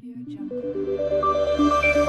Audio Jungle.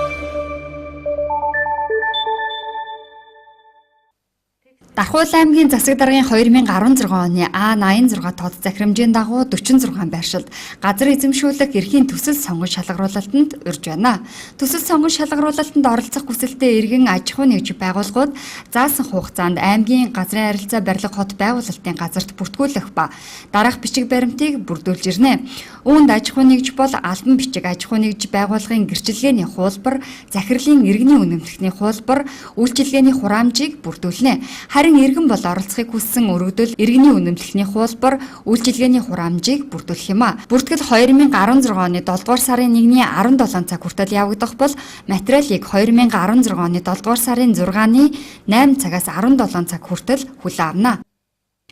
Дархуул аймгийн засаг даргын 2016 оны А86 тод захирамжийн дагуу 46 байршилд газар эзэмшүүлэх эрхийн төсөл сонгон шалгаруулалтанд урьж байна. Төсөл сонгон шалгаруулалтанд оролцох хүсэлтэй иргэн аж ахуй нэгж байгууллагууд заасан хугацаанд аймгийн газрын харилцаа барилга хот байгуулалтын газарт бүртгүүлэх ба дараах бичиг баримтыг бүрдүүлж ирнэ. Үүнд аж ахуй нэгж бол албан бичиг аж ахуй нэгж байгууллагын гэрчилгээний хуулбар, захирлын иргэний үнэмлэхний хуулбар, үйлчилгээний хураамжийг бүрдүүлнэ. Харин иргэн бол оролцохыг хүссэн өргөдөл иргэний үнэмлэхний хуулбар, үйлчилгээний хураамжийг бүрдүүлэх юм а. Бүртгэл 2016 оны 7 дугаар сарын 1-ний 17 цаг хүртэл явагдах бол материалыг 2016 оны 7 дугаар сарын 6-ны 8 цагаас 17 цаг хүртэл хүлээн авна.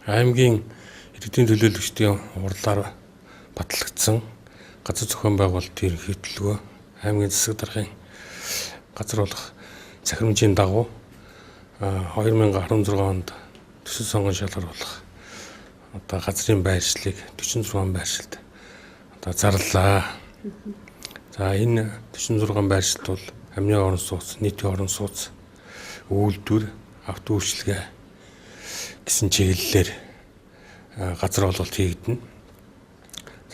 Аймгийн иргэдийн төлөөлөгчдийн хурлаар батлагдсан газар зохион байгуулалтын ерөнхий төлөвөө аймгийн засаг даргын газар болох захирамжийн дагуу 2016 онд төсөл сонгон шалгаруулах одоо газрын байршлыг 46 байршилд одоо зарлаа. За энэ 46 байршилд бол амны орон сууц, нийтийн орон сууц, үйлдвэр, авто үйлчилгээ гэсэн чиглэлээр газар олголт хийгдэнэ.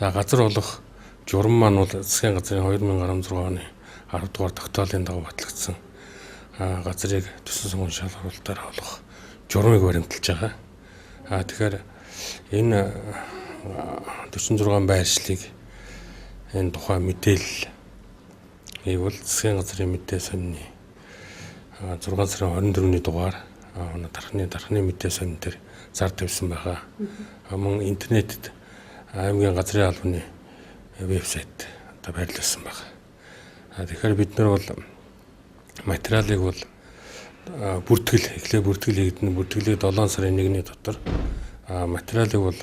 За газар олох журам маань бол засгийн газрын 2016 оны 10 дугаар тогтоолын дагуу батлагдсан газрыг төсөл сонгон шалгаруулалтаар олох журмыг баримталж байгаа. Тэгэхээр энэ 46 байршлыг энэ тухай мэдээллийг бол засгийн газрын мэдээ сонины 6 сарын 24-ний дугаар дархны мэдээ сонин дээр зар тавьсан байгаа. Мөн интернетэд аймгийн газрын албаны вебсайт одоо байрлуулсан байна. Тэгэхээр бид нар бол материалыг бол бүртгэл эхлээ бүртгэл хийгдэнэ. Бүртгэлийг 7 сарын 1-ний дотор, материалыг бол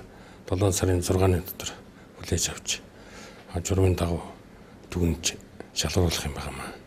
7 сарын 6-ны дотор хүлээж авч журмын дагуу дүгнэж шалгаруулах юм байна.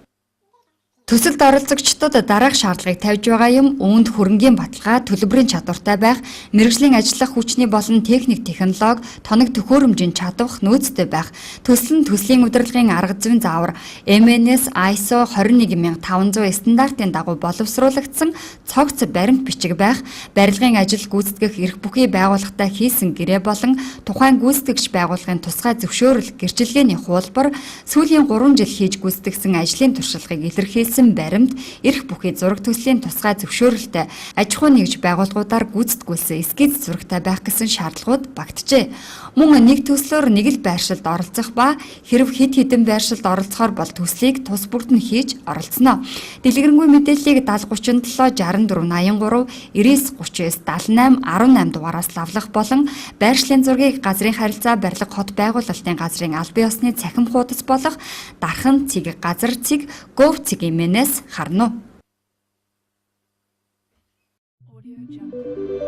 Төсөлд оролцогчдод дараах шаардлагыг тавьж байгаа юм үүнд хөрөнгийн баталгаа, төлбөрийн чадвартай байх, мэргэжлийн ажиллах хүчний болон техник технологи, тоног төхөөрөмжийн чадвах нөөцтэй байх, төсөл нь төслийн удирдлагын арга зүйн заавар MNS ISO 21500 стандартын дагуу боловсруулагдсан цогц баримт бичиг байх, барилгын ажил гүйцэтгэх эрх бүхий байгууллагатай хийсэн гэрээ болон тухайн гүйцэтгэгч байгууллагын тусгай зөвшөөрөл гэрчилгээний хуулбар, сүүлийн 3 жил хийж гүйцэтгэсэн ажлын туршлагыг илэрхийлсэн баримт, эрх бүхий зураг төслийн тусгай зөвшөөрөлтэй аж ахуй нэгж байгууллагуудаар гүйцэтгүүлсэн эскиз зурагтай байх гэсэн шаардлагууд багтжээ. Мөн нэг төслөөр нэг л байршилд оролцох ба хэрв хэд хэдэн байршилд оролцохоор бол төслийг тус бүрд нь хийж оролцоно. Дэлгэрэнгүй мэдээллийг 70 37 64 83 99 39 78 18 дугаараас лавлах болон байршлын зургийг газрын харилцаа барилга хот байгуулалтын газрын албан ёсны цахим хуудас болох дархан цэг газар цэг gov цэг мнс харна уу. Audio Jungle.